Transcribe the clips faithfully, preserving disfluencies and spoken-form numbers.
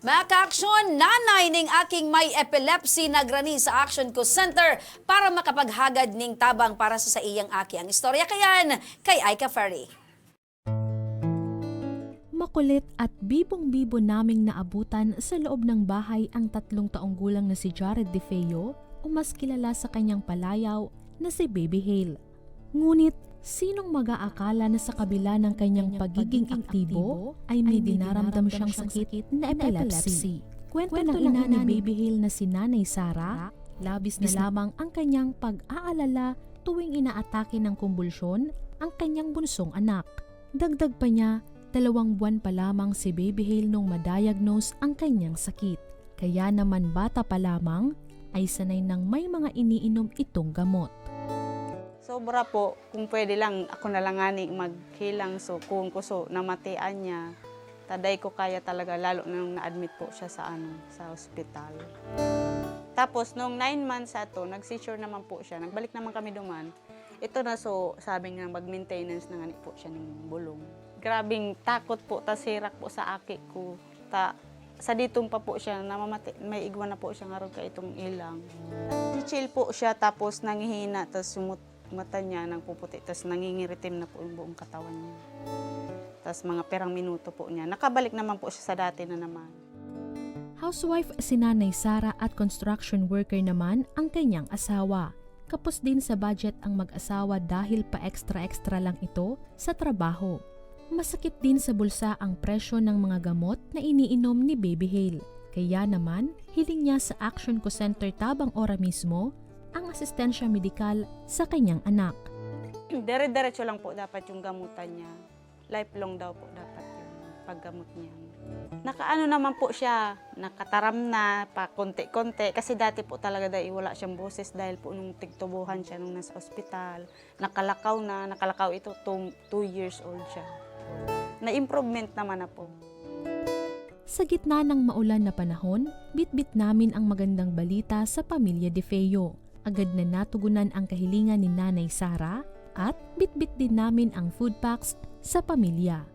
Mga ka-aksyon, nanay ning aking may epilepsy nagrani sa Action Call Center para makapaghagad ning tabang para sa saiyang aki. Ang istorya kayan kay Aika Ferry. Makulit at bibong-bibo naming naabutan sa loob ng bahay ang tatlong taong gulang na si Jared De Feo, o mas kilala sa kanyang palayaw na si Baby Hale. Ngunit, sinong mag-aakala na sa kabila ng kanyang pagiging aktibo, ay may dinaramdam siyang sakit na epilepsy? Kwento ng ina ni Baby Hale na si Nanay Sara, labis na lamang ang kanyang pag-aalala tuwing inaatake ng kumbulsyon ang kanyang bunsong anak. Dagdag pa niya, dalawang buwan pa lamang si Baby Hale nung ma-diagnose ang kanyang sakit. Kaya naman bata pa lamang, ay sanay nang may mga iniinom itong gamot. Sobra po, kung pwede lang, ako na lang ngani maghilang. So, kung kuso, namatian niya, taday ko kaya talaga, lalo na nung na-admit po siya sa, ano, sa hospital. Tapos, nung nine months ato, nag-seizure naman po siya. Nagbalik naman kami duman. Ito na, so, sabi nga, mag-maintenance na ngani po siya ng bulong. Grabing takot po, tas herak po sa aki ko. Ta, sa ditong pa po siya, namamati, may igwa na po siya ngarong kaitong ilang. Chill po siya, tapos nangihina, tas yung mut-, mata niya nagpuputi, tas nangingiritim na po yung buong katawan niya. Tas mga pirang minuto po niya, nakabalik naman po siya sa dati na naman. Housewife si Nanay Sara at construction worker naman ang kanyang asawa. Kapos din sa budget ang mag-asawa dahil pa-extra-extra lang ito sa trabaho. Masakit din sa bulsa ang presyo ng mga gamot na iniinom ni Baby Hale. Kaya naman, hiling niya sa Action Call Center tabang ora mismo ang asistensya medikal sa kanyang anak. Dire-diretso lang po dapat yung gamutan niya. Lifelong daw po dapat yung paggamot niya. Nakaano naman po siya, nakataram na, pa konti-konti. Kasi dati po talaga dahil wala siyang boses dahil po nung tigtubuhan siya nung nasa ospital. Nakalakaw na, nakalakaw ito, two, two years old siya. Na-improvement naman na po. Sa gitna ng maulan na panahon, bitbit namin ang magandang balita sa pamilya De Feo. Agad na natugunan ang kahilingan ni Nanay Sara at bitbit din namin ang food packs sa pamilya.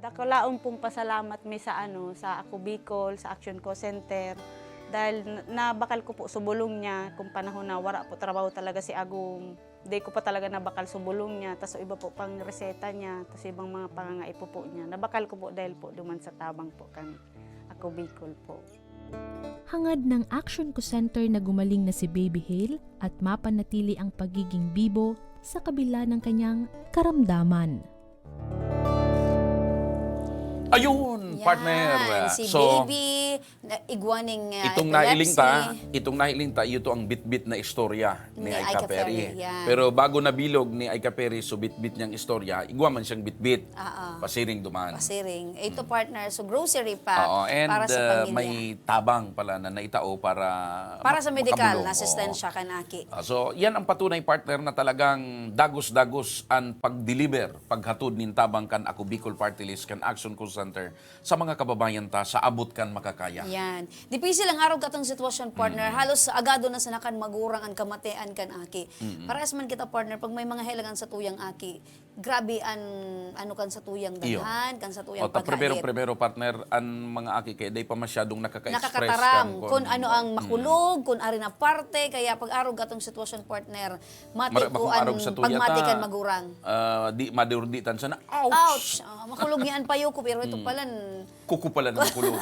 Dakulaon pong pasalamat mi sa, ano, sa Ako Bicol, sa Action Call Center, dahil na-, nabakal ko po subulong niya kung panahon na wala po trabaho talaga si Agum. Di ko pa talaga nabakal subulong niya, tas iba po pang reseta niya, tas ibang mga pangangaipo po niya. Nabakal ko po dahil po duman sa tabang po kan Ako Bicol po. Hangad ng Action Call Center na gumaling na si Baby Hale at mapanatili ang pagiging bibo sa kabila ng kanyang karamdaman. Ayun, partner. Si so, Baby, na, igwa ning uh, itong nailing ta, itong nailing ta, ito ang bitbit na istorya ni, ni Aika Perry. Yan. Pero bago nabilog ni Aika Perry so bitbit niyang istorya, igwa man siyang bitbit. Uh-uh. Pasiring duman. Pasiring. Ito, hmm, partner, so grocery pa. Oo, and, para sa, uh, pamilya. May tabang pala na naitao para para sa medikal na asistensya kan aki. Uh, so, yan ang patunay, partner, na talagang dagos-dagos ang pag-deliver, paghatod nin tabang kan Ako Bicol Party List, kan Action Call Center sa mga kababayan ta sa abot kan makakaya. Yan. Dipisil ang arog katong sitwasyon, partner. Mm. Halos agado na sana kan magurang ang kamatian kan aki. Mm. Parehas man kita, partner, pag may mga helagan sa tuyang aki, grabe an ano kan sa tuyang daghan, kan sa tuyang paghalit. Primero, primero, partner, an mga aki kaya day pa masyadong nakaka-express nakakataram kan, kun, kun ano ang makulog, mm, kun ari na parte, kaya pag arog katong sitwasyon, partner, mati ko an pagmati kan magurang. Uh, di madurditan sana. Ouch! Ouch! Uh, makulog niya an payo ko, pero ito mm. Palan. Kuko pala na makulog.